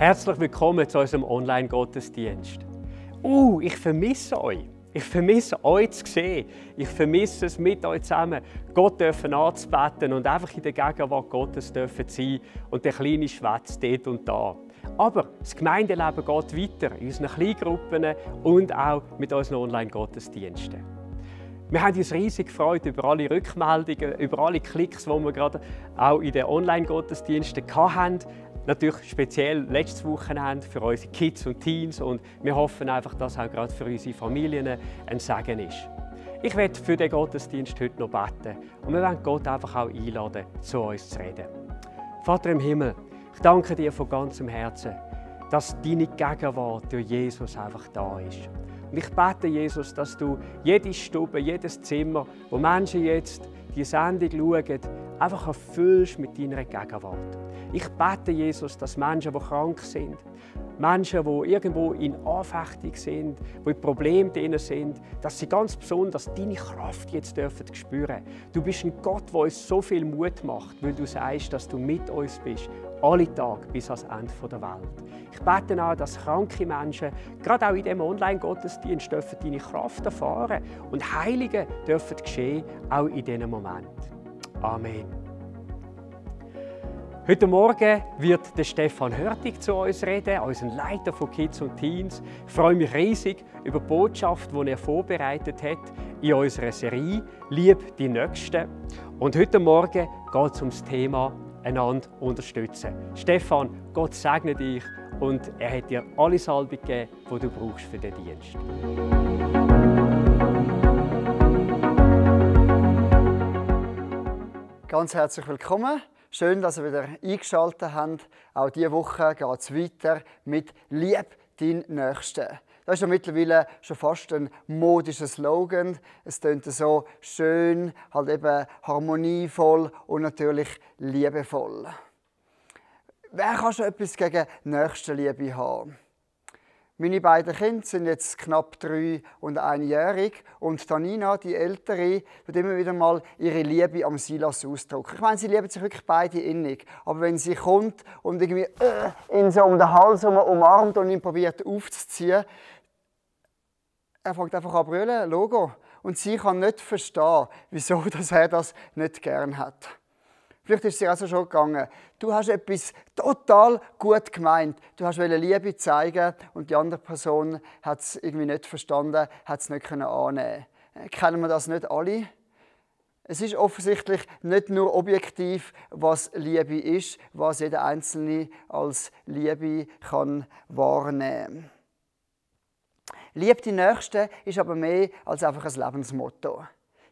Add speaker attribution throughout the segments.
Speaker 1: Herzlich willkommen zu unserem Online-Gottesdienst. Ich vermisse euch. Ich vermisse euch zu sehen. Ich vermisse es, mit euch zusammen Gott anzubeten und einfach in der Gegenwart Gottes dürfen sein und der kleine Schwätz dort und da. Aber das Gemeindeleben geht weiter in unseren Kleingruppen und auch mit unseren Online-Gottesdiensten. Wir haben uns riesig gefreut über alle Rückmeldungen, über alle Klicks, die wir gerade auch in den Online-Gottesdiensten hatten. Natürlich speziell letztes Wochenende für unsere Kids und Teens und wir hoffen einfach, dass auch gerade für unsere Familien ein Segen ist. Ich werde für den Gottesdienst heute noch beten und wir wollen Gott einfach auch einladen, zu uns zu reden. Vater im Himmel, ich danke dir von ganzem Herzen, dass deine Gegenwart durch Jesus einfach da ist. Und ich bete, Jesus, dass du jede Stube, jedes Zimmer, wo Menschen jetzt die Sendung schauen, einfach erfüllst mit deiner Gegenwart. Ich bete, Jesus, dass Menschen, die krank sind, Menschen, die irgendwo in Anfechtung sind, die in Problemen drin sind, dass sie ganz besonders deine Kraft jetzt spüren dürfen. Du bist ein Gott, der uns so viel Mut macht, weil du sagst, dass du mit uns bist, alle Tage bis ans Ende der Welt. Ich bete auch, dass kranke Menschen, gerade auch in diesem Online-Gottesdienst, deine Kraft erfahren und Heilige dürfen geschehen, auch in diesem Moment. Amen. Heute Morgen wird der Stefan Hörtig zu uns reden, unser Leiter von Kids und Teens. Ich freue mich riesig über die Botschaft, die er vorbereitet hat in unserer Serie «Lieb die Nächsten». Und heute Morgen geht es um das Thema «Einander unterstützen». Stefan, Gott segne dich und er hat dir alle Salbung gegeben, die du brauchst für den Dienst.
Speaker 2: Ganz herzlich willkommen. Schön, dass ihr wieder eingeschaltet habt. Auch diese Woche geht es weiter mit «Lieb deinen Nächsten». Das ist ja mittlerweile schon fast ein modischer Slogan. Es klingt so schön, halt eben harmonievoll und natürlich liebevoll. Wer kann schon etwas gegen Nächstenliebe haben? Meine beiden Kinder sind jetzt knapp 3 und 1-jährig und Tanina, die Ältere, wird immer wieder mal ihre Liebe am Silas ausdrücken. Ich meine, sie lieben sich wirklich beide innig, aber wenn sie kommt und irgendwie ihn so um den Hals umarmt und ihn probiert aufzuziehen, er fängt einfach an zu brüllen, Logo. Und sie kann nicht verstehen, wieso er das nicht gern hat. Vielleicht ist es dir also schon gegangen. Du hast etwas total gut gemeint. Du hast Liebe zeigen und die andere Person hat es irgendwie nicht verstanden, hat es nicht annehmen können. Kennen wir das nicht alle? Es ist offensichtlich nicht nur objektiv, was Liebe ist, was jeder Einzelne als Liebe kann wahrnehmen. Lieb die Nächsten ist aber mehr als einfach ein Lebensmotto.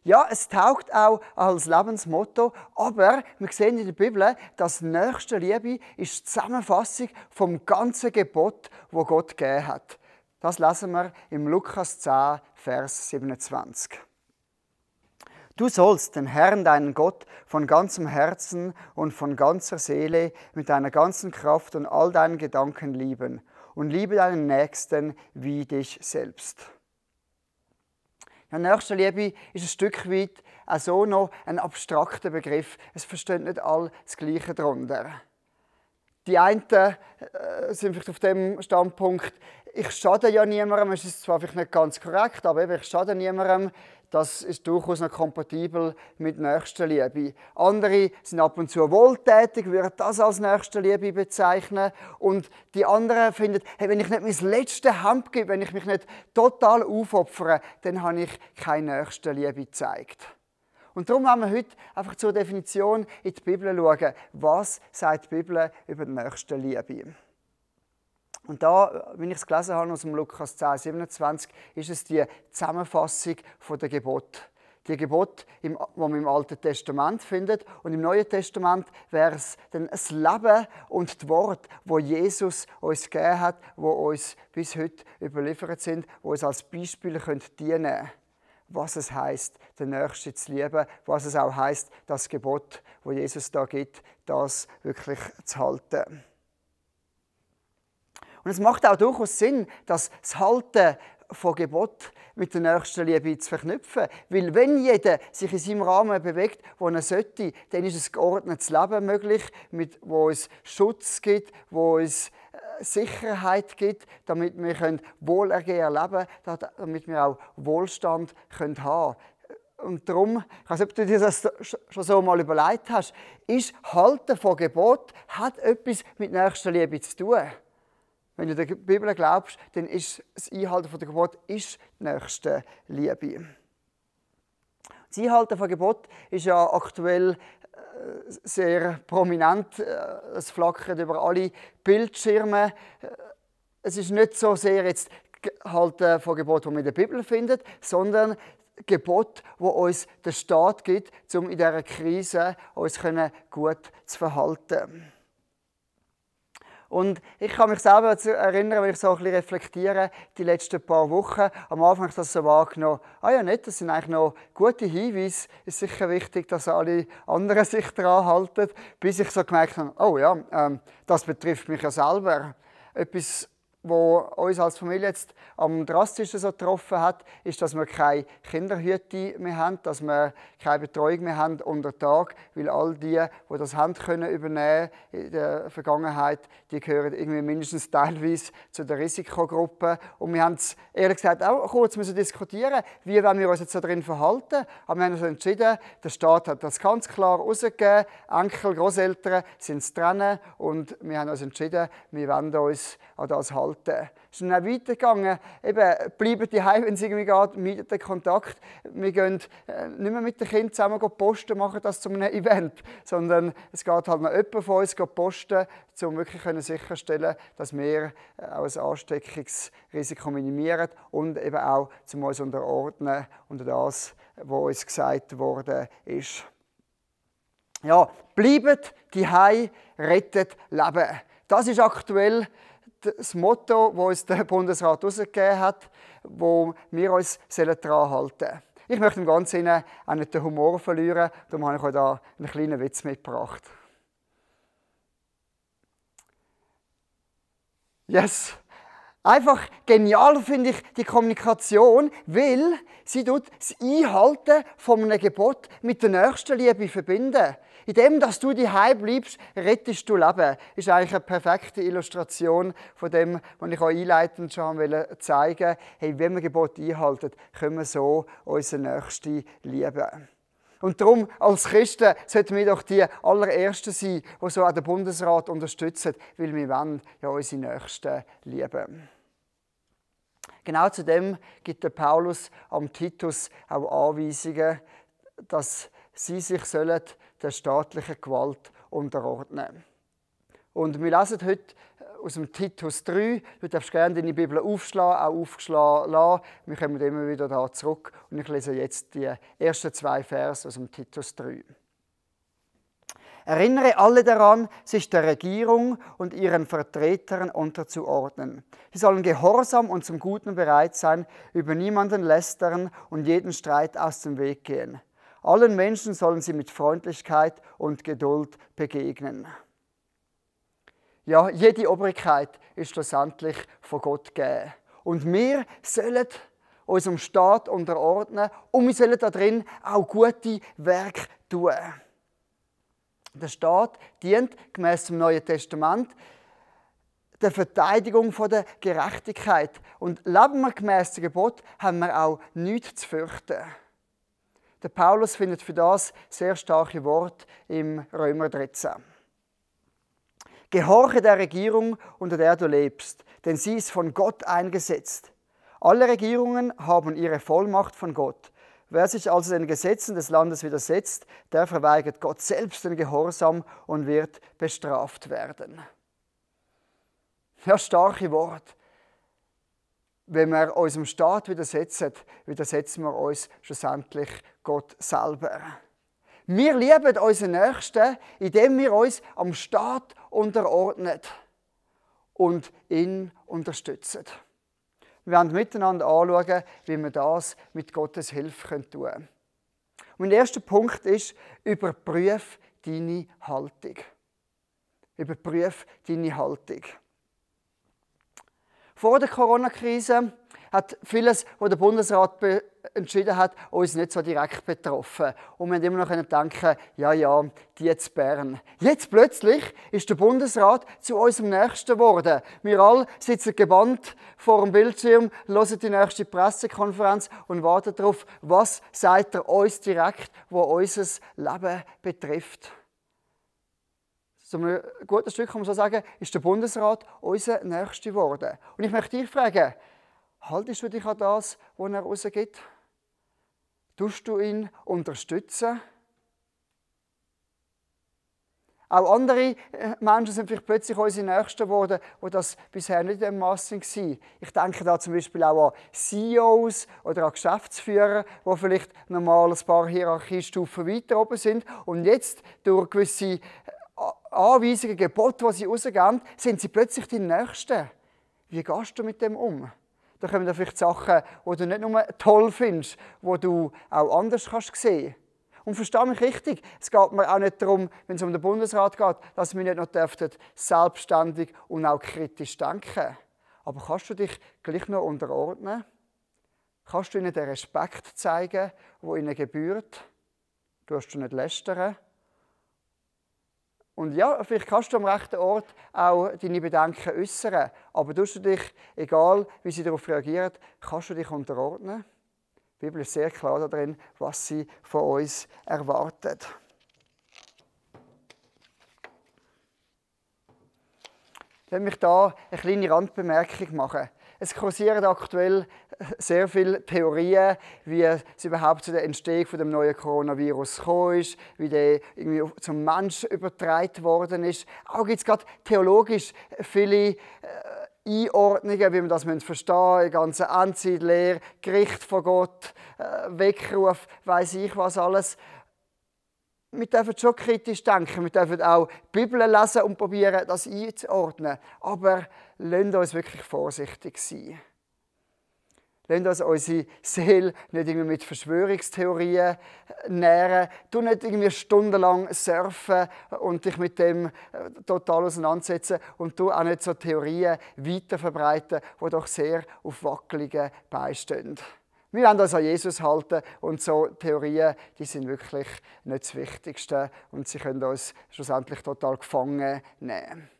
Speaker 2: Ja, es taugt auch als Lebensmotto, aber wir sehen in der Bibel, dass Nächstenliebe ist die Zusammenfassung vom ganzen Gebot, wo Gott gegeben hat. Das lesen wir im Lukas 10, Vers 27. Du sollst den Herrn, deinen Gott, von ganzem Herzen und von ganzer Seele, mit deiner ganzen Kraft und all deinen Gedanken lieben und liebe deinen Nächsten wie dich selbst. Ja, Nächstenliebe ist ein Stück weit auch so noch ein abstrakter Begriff. Es verstehen nicht alle das Gleiche darunter. Die einen sind vielleicht auf dem Standpunkt, ich schade ja niemandem, es ist zwar vielleicht nicht ganz korrekt, aber ich schade niemandem, das ist durchaus noch kompatibel mit Nächstenliebe. Andere sind ab und zu wohltätig, würden das als Nächstenliebe bezeichnen. Und die anderen finden, hey, wenn ich nicht mein letztes Hemd gebe, wenn ich mich nicht total aufopfere, dann habe ich keine Nächstenliebe gezeigt. Und darum wollen wir heute einfach zur Definition in die Bibel schauen. Was sagt die Bibel über die Nächstenliebe? Und da, wenn ich es gelesen habe aus dem Lukas 10, 27, ist es die Zusammenfassung der Gebote. Die Gebote, die man im Alten Testament findet. Und im Neuen Testament wäre es dann das Leben und die Worte, wo Jesus uns gegeben hat, die uns bis heute überliefert sind, die uns als Beispiele dienen können. Was es heisst, den Nächsten zu lieben, was es auch heisst, das Gebot, das Jesus da gibt, das wirklich zu halten. Und es macht auch durchaus Sinn, dass das Halten von Gebot mit der Nächstenliebe zu verknüpfen. Weil wenn jeder sich in seinem Rahmen bewegt, wo er sollte, dann ist ein geordnetes Leben möglich, wo es Schutz gibt, wo es Sicherheit gibt, damit wir Wohlergehen leben können, damit wir auch Wohlstand haben können. Und darum, ich weiß nicht, ob du dir das schon so mal überlegt hast, ist Halten von Gebot hat etwas mit Nächstenliebe zu tun. Wenn du der Bibel glaubst, dann ist das Einhalten von Gebot ist Nächstenliebe. Das Einhalten von Gebot ist ja aktuell sehr prominent. Es flackert über alle Bildschirme. Es ist nicht so sehr jetzt Halten von Gebot, das man in der Bibel findet, sondern Gebot, wo uns der Staat gibt, um in dieser Krise uns gut zu verhalten. Und ich kann mich selber erinnern, wenn ich so ein bisschen reflektiere, die letzten paar Wochen, am Anfang habe ich das so wahrgenommen, ja nicht, das sind eigentlich noch gute Hinweise, es ist sicher wichtig, dass alle anderen sich daran halten, bis ich so gemerkt habe, oh ja, das betrifft mich ja selber. Etwas, was uns als Familie jetzt am drastischsten so getroffen hat, ist, dass wir keine Kinderhüte mehr haben, dass wir keine Betreuung mehr haben unter Tag, weil all die das haben können übernehmen in der Vergangenheit, die gehören irgendwie mindestens teilweise zu der Risikogruppe. Und wir haben es ehrlich gesagt auch kurz müssen diskutieren, wie wollen wir uns jetzt da drin verhalten. Aber wir haben uns entschieden, der Staat hat das ganz klar rausgegeben, Enkel, Großeltern sind es trennen und wir haben uns entschieden, wir wollen uns an das halten. Es ist dann auch weitergegangen. Eben, bleiben die heim, wenn es irgendwie geht, meidet den Kontakt. Wir gehen nicht mehr mit den Kindern zusammen posten, machen das zu einem Event, sondern es geht halt noch jemand von uns posten, um wirklich sicherstellen, dass wir auch ein Ansteckungsrisiko minimieren und eben auch, um uns unterordnen unter das, was uns gesagt worden ist. Ja, bleibt die Heim, rettet Leben. Das ist aktuell das Motto, das uns der Bundesrat herausgegeben hat, wo wir uns daran halten sollen. Ich möchte im Ganzen auch nicht den Humor verlieren, darum habe ich euch da einen kleinen Witz mitgebracht. Yes! Einfach genial finde ich die Kommunikation, weil sie das Einhalten von einem Gebot mit der Nächstenliebe verbinden. Indem, dass du daheim bleibst, rettest du Leben. Das ist eigentlich eine perfekte Illustration von dem, was ich euch einleitend schon zeigen wollte. Hey, wenn wir Gebote einhalten, können wir so unsere Nächsten lieben. Und darum, als Christen, sollten wir doch die allerersten sein, die so auch den Bundesrat unterstützen, weil wir wollen ja unsere Nächsten lieben. Genau zu dem gibt der Paulus am Titus auch Anweisungen, dass sie sich der staatlichen Gewalt unterordnen sollen. Und wir lesen heute aus dem Titus 3. Du darfst gerne deine Bibel aufschlagen, auch aufgeschlagen lassen. Wir kommen immer wieder da zurück und ich lese jetzt die ersten 2 Verse aus dem Titus 3. Erinnere alle daran, sich der Regierung und ihren Vertretern unterzuordnen. Sie sollen gehorsam und zum Guten bereit sein, über niemanden lästern und jeden Streit aus dem Weg gehen. Allen Menschen sollen sie mit Freundlichkeit und Geduld begegnen. Ja, jede Obrigkeit ist schlussendlich von Gott gegeben. Und wir sollen unserem Staat unterordnen und wir sollen da drin auch gute Werke tun. Der Staat dient gemäss dem Neuen Testament der Verteidigung der Gerechtigkeit. Und leben wir gemäss dem Gebot, haben wir auch nichts zu fürchten. Der Paulus findet für das sehr starke Worte im Römer 13. Gehorche der Regierung, unter der du lebst, denn sie ist von Gott eingesetzt. Alle Regierungen haben ihre Vollmacht von Gott. Wer sich also den Gesetzen des Landes widersetzt, der verweigert Gott selbst den Gehorsam und wird bestraft werden. Ja, starke Wort. Wenn wir unserem Staat widersetzen, widersetzen wir uns schlussendlich Gott selber. Wir lieben unseren Nächsten, indem wir uns am Staat unterordnen und ihn unterstützen. Wir werden miteinander anschauen, wie wir das mit Gottes Hilfe tun können. Und der erste Punkt ist, überprüfe deine Haltung. Überprüfe deine Haltung. Vor der Corona-Krise hat vieles, was der Bundesrat entschieden hat, uns nicht so direkt betroffen. Und wir haben immer noch denken, ja, die jetzt Bern. Jetzt plötzlich ist der Bundesrat zu unserem Nächsten geworden. Wir alle sitzen gebannt vor dem Bildschirm, hören die nächste Pressekonferenz und warten darauf, was sagt er uns direkt, was unser Leben betrifft. So ein gutes Stück kann man so sagen, ist der Bundesrat unser Nächster geworden. Und ich möchte dich fragen, haltest du dich an das, was er rausgibt? Tust du ihn unterstützen? Auch andere Menschen sind vielleicht plötzlich unsere Nächsten geworden, die das bisher nicht in dem Maß waren. Ich denke da zum Beispiel auch an CEOs oder an Geschäftsführer, die vielleicht normal ein paar Hierarchiestufen weiter oben sind und jetzt durch gewisse Anweisungen, Gebote, die sie rausgeben, sind sie plötzlich die Nächsten. Wie gehst du mit dem um? Da kommen da vielleicht Sachen, die du nicht nur toll findest, die du auch anders kannst sehen. Und verstehe mich richtig, es geht mir auch nicht darum, wenn es um den Bundesrat geht, dass wir nicht noch selbstständig und auch kritisch denken. Aber kannst du dich gleich noch unterordnen? Kannst du ihnen den Respekt zeigen, der ihnen gebührt? Tust du nicht lästern? Und ja, vielleicht kannst du am rechten Ort auch deine Bedenken äußern, aber tust du dich, egal wie sie darauf reagieren, kannst du dich unterordnen? Die Bibel ist sehr klar darin, was sie von uns erwartet. Ich will mich da eine kleine Randbemerkung machen. Es kursieren aktuell sehr viele Theorien, wie es überhaupt zu der Entstehung von dem neuen Coronavirus gekommen ist, wie der irgendwie zum Menschen übertragen worden ist. Auch gibt es gerade theologisch viele Einordnungen, wie man das verstehen muss, die ganze Endzeitlehre, Gericht von Gott, Weckruf, weiss ich was alles. Wir dürfen schon kritisch denken, wir dürfen auch die Bibel lesen und probieren, das einzuordnen. Aber lasst uns wirklich vorsichtig sein. Lasst uns unsere Seele nicht irgendwie mit Verschwörungstheorien nähren. Du nicht irgendwie stundenlang surfen und dich mit dem total auseinandersetzen und du auch nicht so Theorien weiterverbreiten, die doch sehr auf wackeligen Beinen stehen. Wir wollen uns an Jesus halten und so Theorien, die sind wirklich nicht das Wichtigste und sie können uns schlussendlich total gefangen nehmen.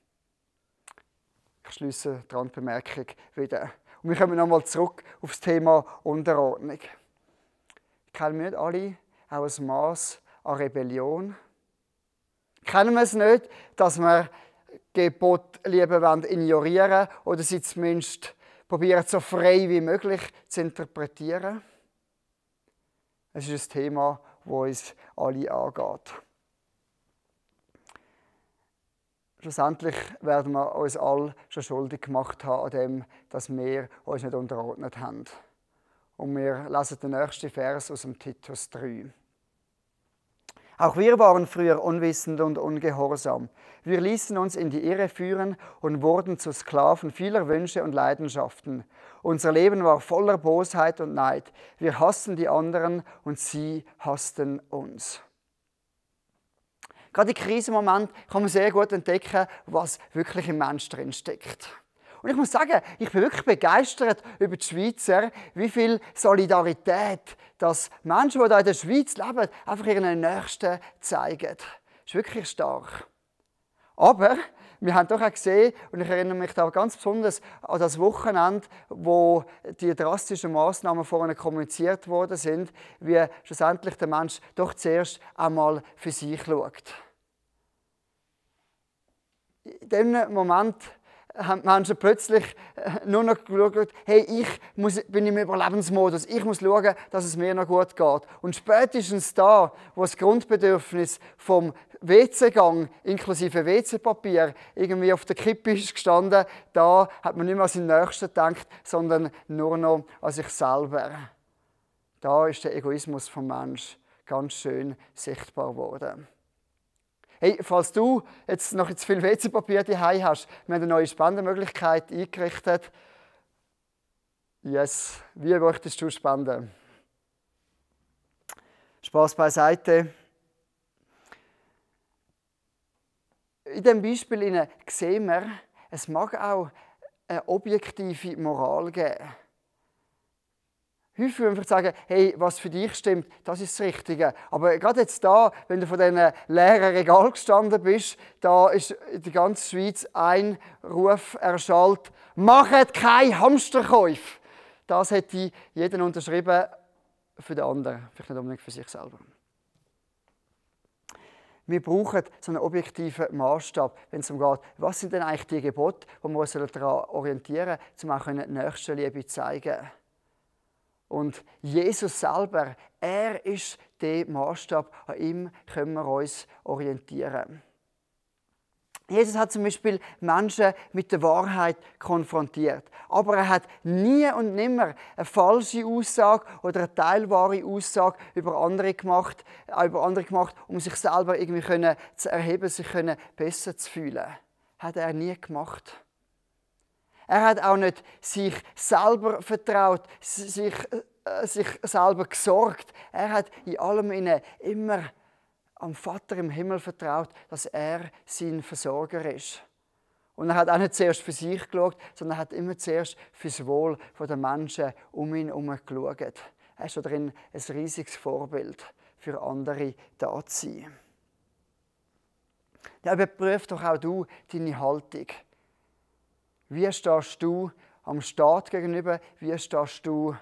Speaker 2: Ich schließe die Randbemerkung wieder. Und wir kommen nochmal zurück auf das Thema Unterordnung. Kennen wir nicht alle auch ein Maß an Rebellion? Kennen wir es nicht, dass wir Gebote lieber ignorieren wollen oder sie zumindest probieren, so frei wie möglich zu interpretieren? Es ist ein Thema, das uns alle angeht. Schlussendlich werden wir uns alle schon schuldig gemacht haben an dem, dass wir uns nicht unterordnet haben. Und wir lesen den nächsten Vers aus dem Titus 3. Auch wir waren früher unwissend und ungehorsam. Wir ließen uns in die Irre führen und wurden zu Sklaven vieler Wünsche und Leidenschaften. Unser Leben war voller Bosheit und Neid. Wir hassten die anderen und sie hassten uns. Gerade in Krisenmomenten kann man sehr gut entdecken, was wirklich im Menschen drin steckt. Und ich muss sagen, ich bin wirklich begeistert über die Schweizer, wie viel Solidarität dass Menschen, die hier in der Schweiz leben, einfach ihren Nächsten zeigen. Das ist wirklich stark. Aber wir haben doch auch gesehen, und ich erinnere mich da ganz besonders an das Wochenende, wo die drastischen Massnahmen vorne kommuniziert worden sind, wie schlussendlich der Mensch doch zuerst einmal für sich schaut. In dem Moment haben die Menschen plötzlich nur noch geschaut, hey, bin im Überlebensmodus, ich muss schauen, dass es mir noch gut geht. Und spätestens da, wo das Grundbedürfnis vom WC-Gang inklusive WC-Papier irgendwie auf der Kippe ist gestanden, da hat man nicht mehr an seinen Nächsten gedacht, sondern nur noch an sich selber. Da ist der Egoismus vom Menschen ganz schön sichtbar geworden. Hey, falls du jetzt noch zu viel WC-Papier daheim hast, wir haben eine neue Spendemöglichkeit eingerichtet. Yes, wie möchtest du spenden? Spaß beiseite. In diesem Beispiel sehen wir, es mag auch eine objektive Moral geben. Häufig würden wir sagen, hey, was für dich stimmt, das ist das Richtige. Aber gerade jetzt da, wenn du vor diesen leeren Regal gestanden bist, da ist in der ganzen Schweiz ein Ruf erschallt: Macht keine Hamsterkäufe. Das hätte jeder unterschrieben für den anderen, vielleicht nicht unbedingt für sich selber. Wir brauchen so einen objektiven Maßstab, wenn es darum geht, was sind denn eigentlich die Gebote, die wir uns daran orientieren sollen, um auch die Nächstenliebe zu zeigen. Und Jesus selber, er ist der Maßstab, an ihm können wir uns orientieren. Jesus hat zum Beispiel Menschen mit der Wahrheit konfrontiert. Aber er hat nie und nimmer eine falsche Aussage oder eine teilwahre Aussage über andere gemacht, um sich selber irgendwie zu erheben, sich besser zu fühlen. Hat er nie gemacht. Er hat auch nicht sich selber vertraut, sich selber gesorgt. Er hat in allem immer am Vater im Himmel vertraut, dass er sein Versorger ist. Und er hat auch nicht zuerst für sich geschaut, sondern er hat immer zuerst für das Wohl der Menschen um ihn herum geschaut. Er ist darin ein riesiges Vorbild für andere da zu sein. Ja, überprüf doch auch du deine Haltung. Wie stehst du am Staat gegenüber? Wie stehst du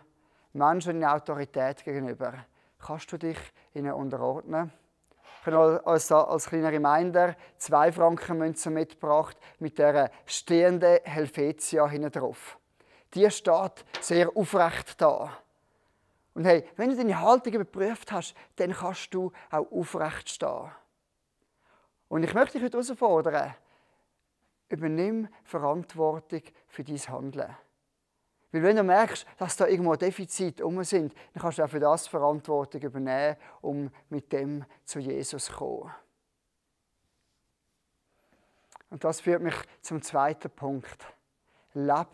Speaker 2: Menschen in Autorität gegenüber? Kannst du dich ihnen unterordnen? Ich habe als kleiner Reminder 2 Frankenmünzen mitgebracht mit der stehenden Helvetia hinten drauf. Die steht sehr aufrecht da. Und hey, wenn du deine Haltung überprüft hast, dann kannst du auch aufrecht stehen. Und ich möchte dich heute herausfordern, übernimm Verantwortung für dein Handeln. Weil wenn du merkst, dass da irgendwo Defizite sind, dann kannst du auch für das Verantwortung übernehmen, um mit dem zu Jesus zu kommen. Und das führt mich zum zweiten Punkt. Leb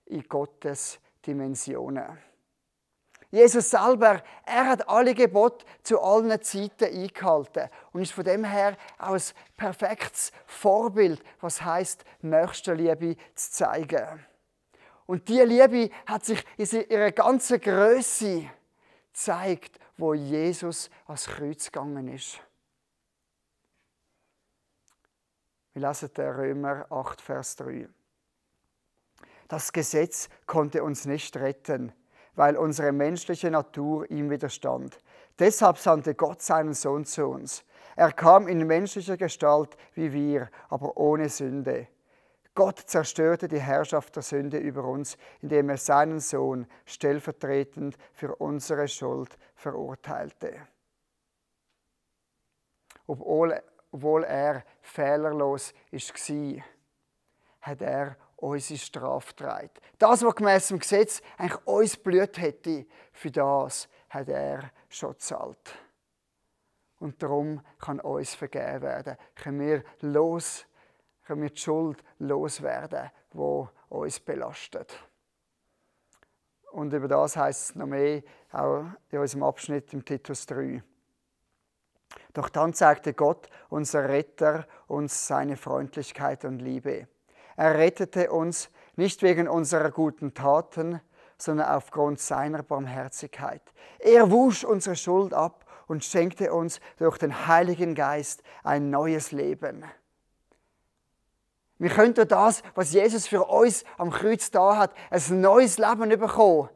Speaker 2: in Gottes Dimensionen. Jesus selber, er hat alle Gebote zu allen Zeiten eingehalten und ist von dem her auch ein perfektes Vorbild, was heisst, Nächstenliebe zu zeigen. Und diese Liebe hat sich in ihrer ganzen Größe gezeigt, wo Jesus ans Kreuz gegangen ist. Wir lesen den Römer 8, Vers 3. Das Gesetz konnte uns nicht retten, weil unsere menschliche Natur ihm widerstand. Deshalb sandte Gott seinen Sohn zu uns. Er kam in menschlicher Gestalt wie wir, aber ohne Sünde. Gott zerstörte die Herrschaft der Sünde über uns, indem er seinen Sohn stellvertretend für unsere Schuld verurteilte. Obwohl er fehlerlos war, hat er unsere Strafe getragen. Das, was gemäss dem Gesetz eigentlich uns blüht hätte, für das hat er schon gezahlt. Und darum kann uns vergeben werden. Können wir die Schuld loswerden, die uns belastet. Und über das heisst es noch mehr, auch in unserem Abschnitt im Titus 3. Doch dann zeigte Gott, unser Retter, uns seine Freundlichkeit und Liebe. Er rettete uns nicht wegen unserer guten Taten, sondern aufgrund seiner Barmherzigkeit. Er wusch unsere Schuld ab und schenkte uns durch den Heiligen Geist ein neues Leben. Wir können durch das, was Jesus für uns am Kreuz da hat, ein neues Leben bekommen.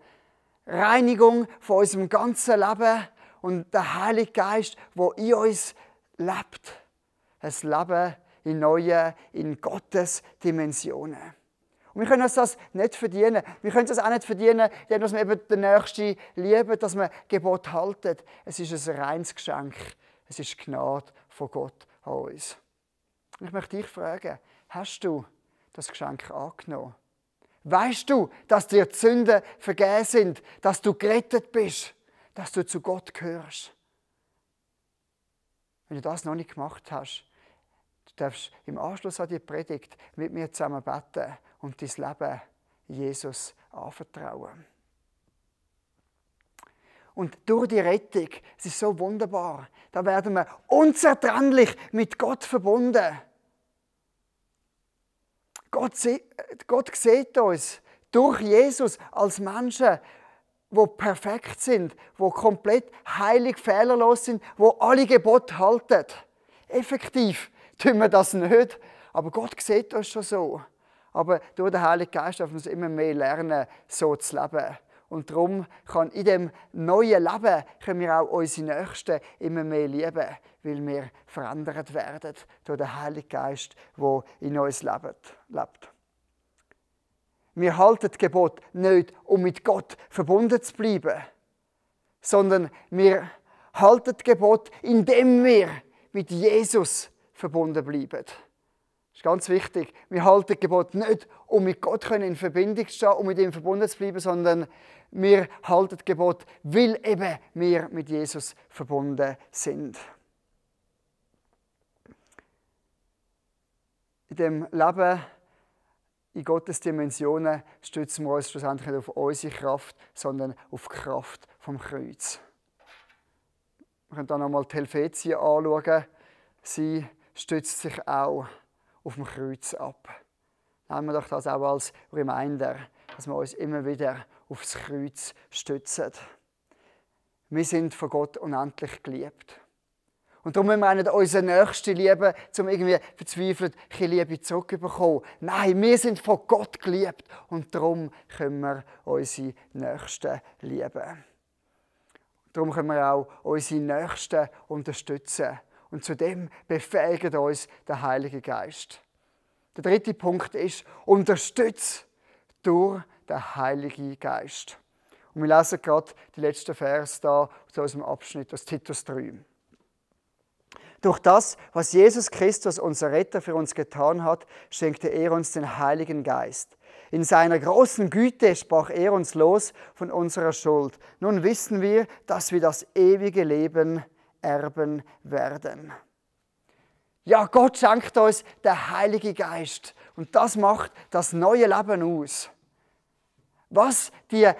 Speaker 2: Reinigung von unserem ganzen Leben und der Heilige Geist, der in uns lebt. Ein Leben in Gottes Dimensionen. Und wir können uns das nicht verdienen. Wir können es auch nicht verdienen, indem wir eben den Nächsten lieben, dass wir Gebot halten. Es ist ein reines Geschenk. Es ist Gnade von Gott an uns. Und ich möchte dich fragen, hast du das Geschenk angenommen? Weißt du, dass dir die Sünden vergeben sind, dass du gerettet bist, dass du zu Gott gehörst? Wenn du das noch nicht gemacht hast, du darfst im Anschluss an die Predigt mit mir zusammen beten und dein Leben Jesus anvertrauen. Und durch die Rettung, es ist so wunderbar, da werden wir unzertrennlich mit Gott verbunden. Gott sieht uns durch Jesus als Menschen, die perfekt sind, die komplett heilig, fehlerlos sind, die alle Gebote halten. Effektiv tun wir das nicht, aber Gott sieht uns schon so. Aber durch den Heiligen Geist dürfen wir es immer mehr lernen, so zu leben. Und darum kann in dem neuen Leben können wir auch unsere Nächsten immer mehr lieben, weil wir verändert werden durch den Heiligen Geist, der in uns lebt. Wir halten das Gebot nicht, um mit Gott verbunden zu bleiben, sondern wir halten das Gebot, indem wir mit Jesus verbunden bleiben. Das ist ganz wichtig. Wir halten das Gebot nicht, um mit Gott in Verbindung zu stehen, um mit ihm verbunden zu bleiben, sondern wir halten das Gebot, weil eben wir mit Jesus verbunden sind. In dem Leben in Gottes Dimensionen stützen wir uns schlussendlich nicht auf unsere Kraft, sondern auf die Kraft vom Kreuz. Wir können dann nochmal die Helvetia anschauen. Sie stützt sich auch auf dem Kreuz ab. Nehmen wir doch das auch als Reminder, dass wir uns immer wieder aufs Kreuz stützen. Wir sind von Gott unendlich geliebt. Und darum müssen wir auch nicht unseren Nächsten lieben, um irgendwie verzweifelt ein Liebe zurückzubekommen. Nein, wir sind von Gott geliebt und darum können wir unsere Nächsten lieben. Darum können wir auch unsere Nächsten unterstützen. Und zudem befähigt uns der Heilige Geist. Der dritte Punkt ist, unterstützt durch den Heiligen Geist. Und wir lesen gerade die letzten Verse da aus unserem Abschnitt aus Titus 3. Durch das, was Jesus Christus, unser Retter, für uns getan hat, schenkte er uns den Heiligen Geist. In seiner großen Güte sprach er uns los von unserer Schuld. Nun wissen wir, dass wir das ewige Leben erben werden. Ja, Gott schenkt uns den Heiligen Geist. Und das macht das neue Leben aus. Was der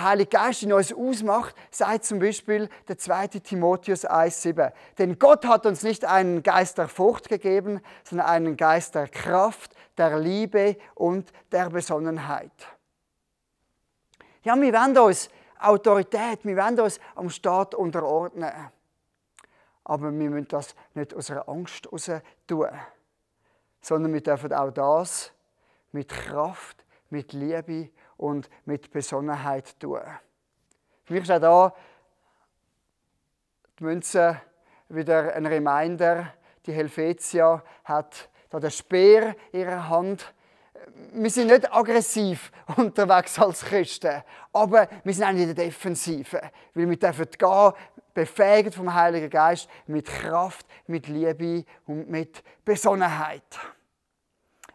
Speaker 2: Heilige Geist in uns ausmacht, sagt zum Beispiel der 2. Timotheus 1,7. Denn Gott hat uns nicht einen Geist der Furcht gegeben, sondern einen Geist der Kraft, der Liebe und der Besonnenheit. Ja, wir wollen uns Autorität, wir wollen uns am Staat unterordnen. Aber wir müssen das nicht aus einer Angst heraus tun, sondern wir dürfen auch das mit Kraft, mit Liebe und mit Besonnenheit tun. Für mich ist auch da die Münze wieder ein Reminder. Die Helvetia hat da den Speer in ihrer Hand. Wir sind nicht aggressiv unterwegs als Christen, aber wir sind auch in der Defensive, weil wir dürfen gehen, befähigt vom Heiligen Geist, mit Kraft, mit Liebe und mit Besonnenheit.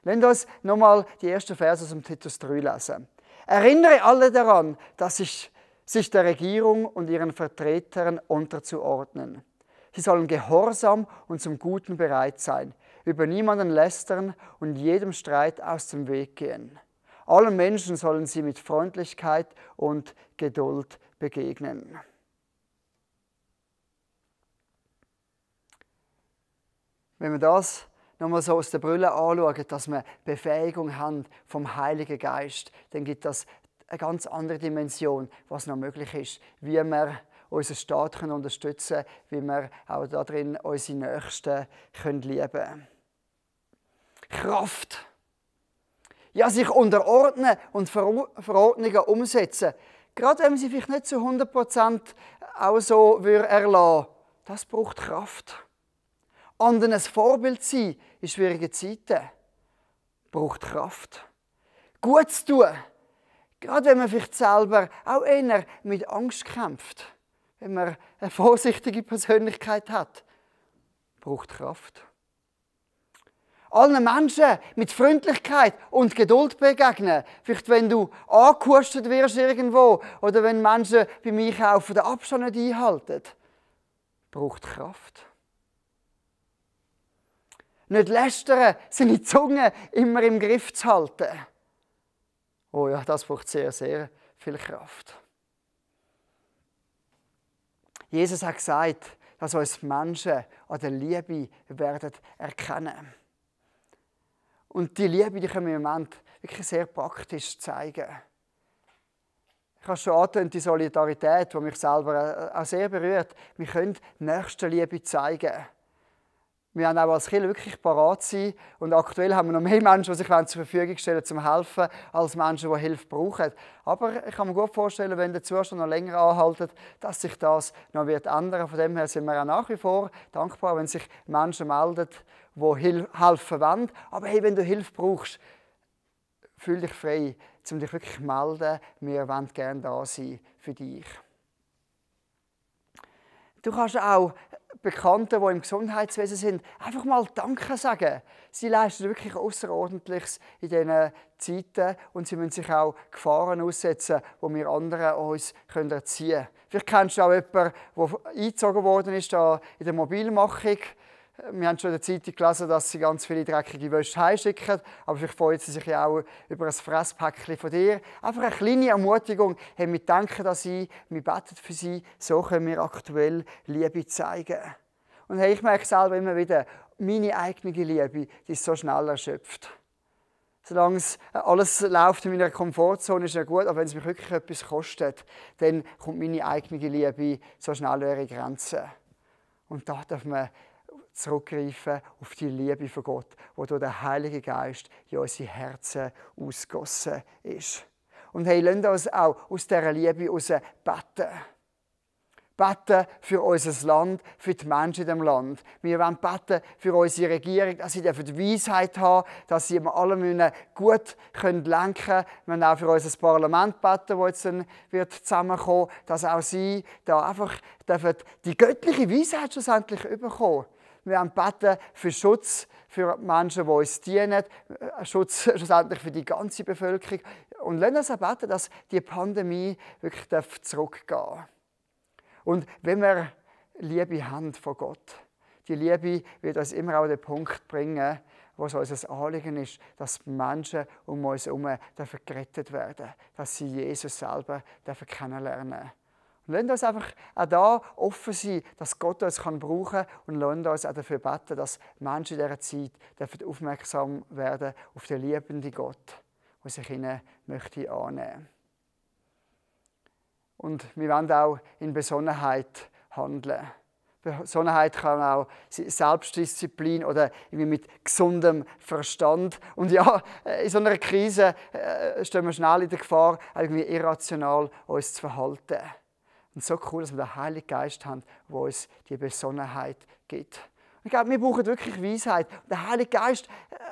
Speaker 2: Lasst uns nochmal die ersten Verse aus dem Titus 3 lesen. Erinnere alle daran, dass sich der Regierung und ihren Vertretern unterzuordnen. Sie sollen gehorsam und zum Guten bereit sein, über niemanden lästern und jedem Streit aus dem Weg gehen. Allen Menschen sollen sie mit Freundlichkeit und Geduld begegnen. Wenn wir das nochmal so aus der Brille anschauen, dass wir Befähigung haben vom Heiligen Geist, dann gibt das eine ganz andere Dimension, was noch möglich ist, wie wir unseren Staat unterstützen können, wie wir auch darin unsere Nächsten lieben können. Kraft. Ja, sich unterordnen und Verordnungen umsetzen. Gerade wenn man sie vielleicht nicht zu 100% auch so erlassen würde, das braucht Kraft. Anderen ein Vorbild sein in schwierigen Zeiten braucht Kraft. Gut zu tun, gerade wenn man vielleicht selber auch eher mit Angst kämpft, wenn man eine vorsichtige Persönlichkeit hat, braucht Kraft. Allen Menschen mit Freundlichkeit und Geduld begegnen. Vielleicht wenn du angehustet wirst irgendwo oder wenn Menschen beim Einkaufen den Abstand nicht einhalten, braucht Kraft. Nicht lästern, seine Zunge immer im Griff zu halten. Oh ja, das braucht sehr, sehr viel Kraft. Jesus hat gesagt, dass uns Menschen an der Liebe werden erkennen. Und die Liebe, die können wir im Moment wirklich sehr praktisch zeigen. Ich habe schon angetönt, die Solidarität, die mich selber auch sehr berührt. Wir können Nächstenliebe zeigen. Wir haben auch als Kirche wirklich parat sein. Und aktuell haben wir noch mehr Menschen, die sich zur Verfügung stellen zum Helfen, als Menschen, die Hilfe brauchen. Aber ich kann mir gut vorstellen, wenn der Zustand noch länger anhält, dass sich das noch wird ändern. Von dem her sind wir auch nach wie vor dankbar, wenn sich Menschen melden, die helfen wollen. Aber hey, wenn du Hilfe brauchst, fühl dich frei, um dich wirklich zu melden. Wir wollen gerne da sein für dich. Du kannst auch Bekannten, die im Gesundheitswesen sind, einfach mal Danke sagen. Sie leisten wirklich Außerordentliches in diesen Zeiten und sie müssen sich auch Gefahren aussetzen, die wir anderen uns erziehen können. Vielleicht kennst du auch jemanden, der eingezogen worden ist in der Mobilmachung. Wir haben schon in der Zeitung gelesen, dass sie ganz viele dreckige Wäsche heimschicken. Aber vielleicht freuen sie sich ja auch über ein Fresspäckchen von dir. Einfach eine kleine Ermutigung. Hey, wir denken an sie, wir beten für sie. So können wir aktuell Liebe zeigen. Und hey, ich merke selber immer wieder, meine eigene Liebe, die ist so schnell erschöpft. Solange alles läuft in meiner Komfortzone, ist ja gut. Aber wenn es mich wirklich etwas kostet, dann kommt meine eigene Liebe so schnell an ihre Grenzen. Und da darf man zurückgreifen auf die Liebe von Gott, wo durch den Heiligen Geist in unsere Herzen ausgegossen ist. Und hey, lasst uns auch aus dieser Liebe heraus beten. Beten für unser Land, für die Menschen in diesem Land. Wir wollen beten für unsere Regierung, dass sie die Weisheit haben, dass sie alle gut lenken können. Wir wollen auch für unser Parlament beten, das jetzt zusammenkommen wird, dass auch sie da einfach die göttliche Weisheit schlussendlich bekommen. Wir wollen beten für Schutz für Menschen, die uns dienen, Schutz schlussendlich für die ganze Bevölkerung. Und lasst uns auch beten, dass die Pandemie wirklich zurückgehen darf. Und wenn wir Liebe haben von Gott, die Liebe wird uns immer auch den Punkt bringen, wo es unser Anliegen ist, dass die Menschen um uns herum gerettet werden, dass sie Jesus selber kennenlernen dürfen. Und lasst uns einfach auch da offen sein, dass Gott uns brauchen kann und lasst uns auch dafür beten, dass Menschen in dieser Zeit aufmerksam werden auf den liebenden Gott, der sich ihnen möchte annehmen. Und wir wollen auch in Besonnenheit handeln. Besonnenheit kann auch Selbstdisziplin oder irgendwie mit gesundem Verstand. Und ja, in so einer Krise stehen wir schnell in der Gefahr, irgendwie irrational uns zu verhalten. Und so cool, dass wir den Heiligen Geist haben, der uns die Besonnenheit gibt. Ich glaube, wir brauchen wirklich Weisheit. Und der Heilige Geist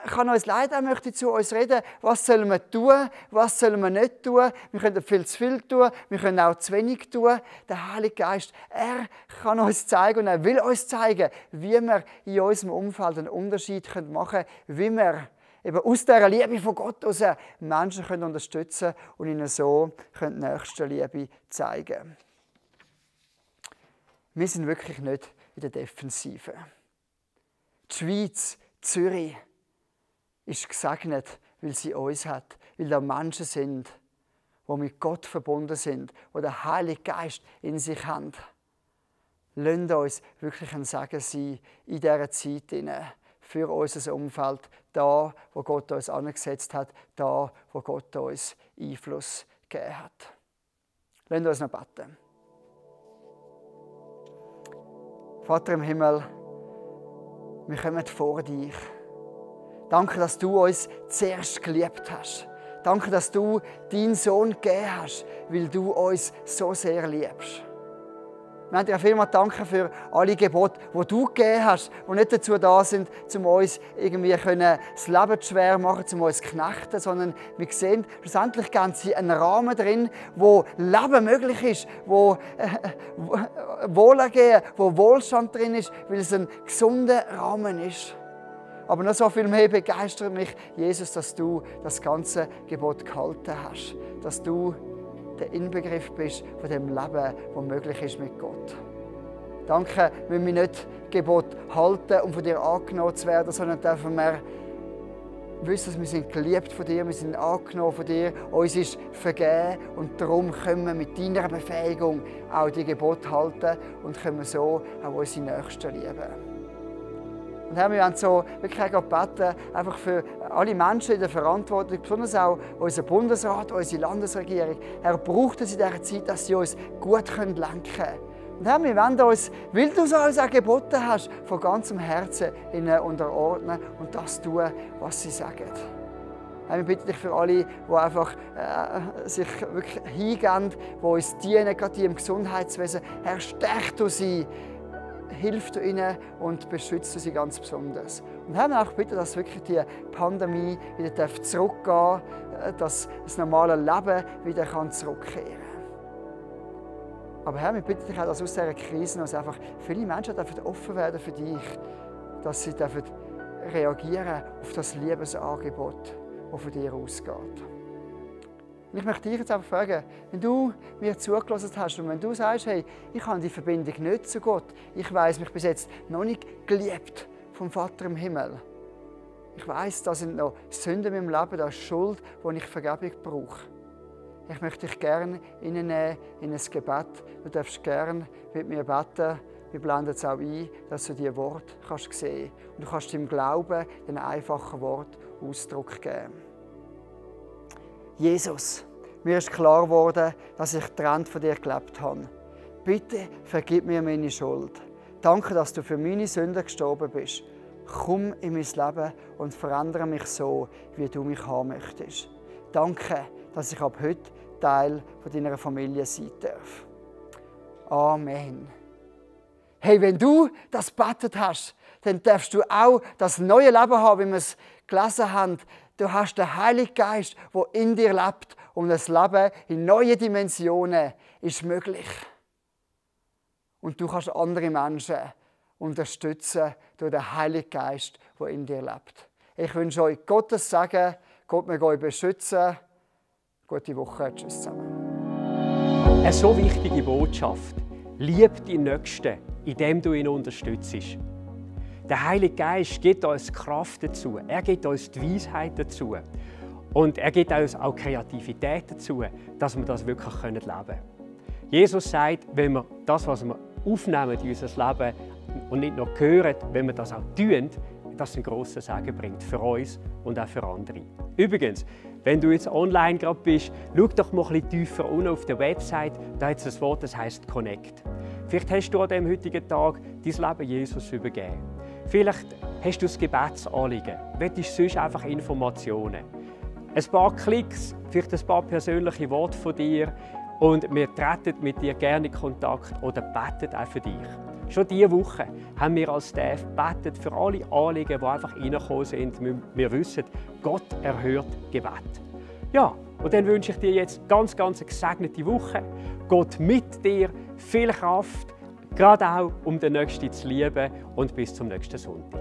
Speaker 2: kann uns leiten, er möchte zu uns reden, was sollen wir tun, was sollen wir nicht tun. Wir können viel zu viel tun, wir können auch zu wenig tun. Der Heilige Geist, er kann uns zeigen und er will uns zeigen, wie wir in unserem Umfeld einen Unterschied machen können, wie wir eben aus dieser Liebe von Gott heraus Menschen unterstützen können und ihnen so die nächste Liebe zeigen können. Wir sind wirklich nicht in der Defensive. Die Schweiz, Zürich, ist gesegnet, weil sie uns hat, weil da Menschen sind, die mit Gott verbunden sind, die den Heiligen Geist in sich haben. Lasst uns wirklich ein Segen sein in dieser Zeit für unser Umfeld, da, wo Gott uns angesetzt hat, da, wo Gott uns Einfluss gegeben hat. Lasst uns noch beten. Vater im Himmel, wir kommen vor dich. Danke, dass du uns zuerst geliebt hast. Danke, dass du deinen Sohn gegeben hast, weil du uns so sehr liebst. Wir wollen dir vielmals danken für alle Gebote, die du gegeben hast, die nicht dazu da sind, um uns irgendwie das Leben schwer machen, um uns zu knechten, sondern wir sehen, schlussendlich geben sie einen Rahmen drin, wo Leben möglich ist, wo Wohlergehen, wo Wohlstand drin ist, weil es ein gesunder Rahmen ist. Aber noch so viel mehr begeistert mich, Jesus, dass du das ganze Gebot gehalten hast, dass du der Inbegriff bist von dem Leben, das möglich ist mit Gott. Danke, wenn wir nicht Gebot halten, um von dir angenommen zu werden, sondern dürfen wir wissen, dass wir sind geliebt von dir, wir sind angenommen von dir, uns ist vergeben und darum können wir mit deiner Befähigung auch die Gebote halten und können so auch unsere Nächsten lieben. Und Herr, wir wollen so wirklich auch beten, einfach für alle Menschen in der Verantwortung, besonders auch unser Bundesrat, unsere Landesregierung. Herr, braucht es in dieser Zeit, dass sie uns gut lenken können. Und Herr, wir wollen uns, weil du es uns auch geboten hast, von ganzem Herzen ihnen unterordnen und das tun, was sie sagen. Herr, wir bitten dich für alle, die einfach sich wirklich hingeben, die uns dienen, gerade die im Gesundheitswesen. Herr, stärk du sie, hilf du ihnen und beschützt du sie ganz besonders. Und Herr, wir auch bitten, dass wirklich die Pandemie wieder zurückgehen darf, dass das normale Leben wieder zurückkehren kann. Aber Herr, wir bitten dich auch, dass aus dieser Krise einfach viele Menschen offen werden für dich, dass sie reagieren auf das Liebesangebot, das von dir ausgeht. Und ich möchte dich jetzt einfach fragen, wenn du mir zugelassen hast und wenn du sagst, hey, ich habe die Verbindung nicht zu Gott, ich weiss mich bis jetzt noch nicht geliebt vom Vater im Himmel. Ich weiss, da sind noch Sünden in meinem Leben, da ist Schuld, wo ich Vergebung brauche. Ich möchte dich gerne reinnehmen in ein Gebet. Du darfst gerne mit mir beten. Wir blenden es auch ein, dass du diese Worte sehen kannst. Und du kannst im Glauben den einfachen Wort Ausdruck geben. Jesus, mir ist klar geworden, dass ich getrennt von dir gelebt habe. Bitte vergib mir meine Schuld. Danke, dass du für meine Sünden gestorben bist. Komm in mein Leben und verändere mich so, wie du mich haben möchtest. Danke, dass ich ab heute Teil von deiner Familie sein darf. Amen. Hey, wenn du das gebetet hast, dann darfst du auch das neue Leben haben, wie wir es gelesen haben. Du hast den Heiligen Geist, der in dir lebt, und das Leben in neuen Dimensionen ist möglich. Und du kannst andere Menschen unterstützen durch den Heiligen Geist, der in dir lebt. Ich wünsche euch Gottes Segen, Gott möge euch beschützen. Gute Woche, tschüss zusammen.
Speaker 1: Eine so wichtige Botschaft. Lieb deinen Nächsten, indem du ihn unterstützt. Der Heilige Geist gibt uns Kraft dazu. Er gibt uns die Weisheit dazu. Und er gibt uns auch Kreativität dazu, dass wir das wirklich leben können. Jesus sagt, wenn wir das, was wir aufnehmen in unser Leben und nicht nur hören, wenn wir das auch tun, das einen grossen Segen bringt für uns und auch für andere. Übrigens, wenn du jetzt online gerade bist, schau doch mal ein bisschen tiefer unten auf der Website. Da hat es ein Wort, das heisst Connect. Vielleicht hast du an diesem heutigen Tag dein Leben Jesus übergeben. Vielleicht hast du das Gebetsanliegen. Willst du sonst einfach Informationen? Ein paar Klicks, vielleicht ein paar persönliche Worte von dir und wir treten mit dir gerne in Kontakt oder beten auch für dich. Schon diese Woche haben wir als Staff gebetet für alle Anliegen, die einfach reingekommen sind. Wir wissen, Gott erhört Gebet. Ja, und dann wünsche ich dir jetzt ganz eine gesegnete Woche. Gott mit dir, viel Kraft, gerade auch um den Nächsten zu lieben und bis zum nächsten Sonntag.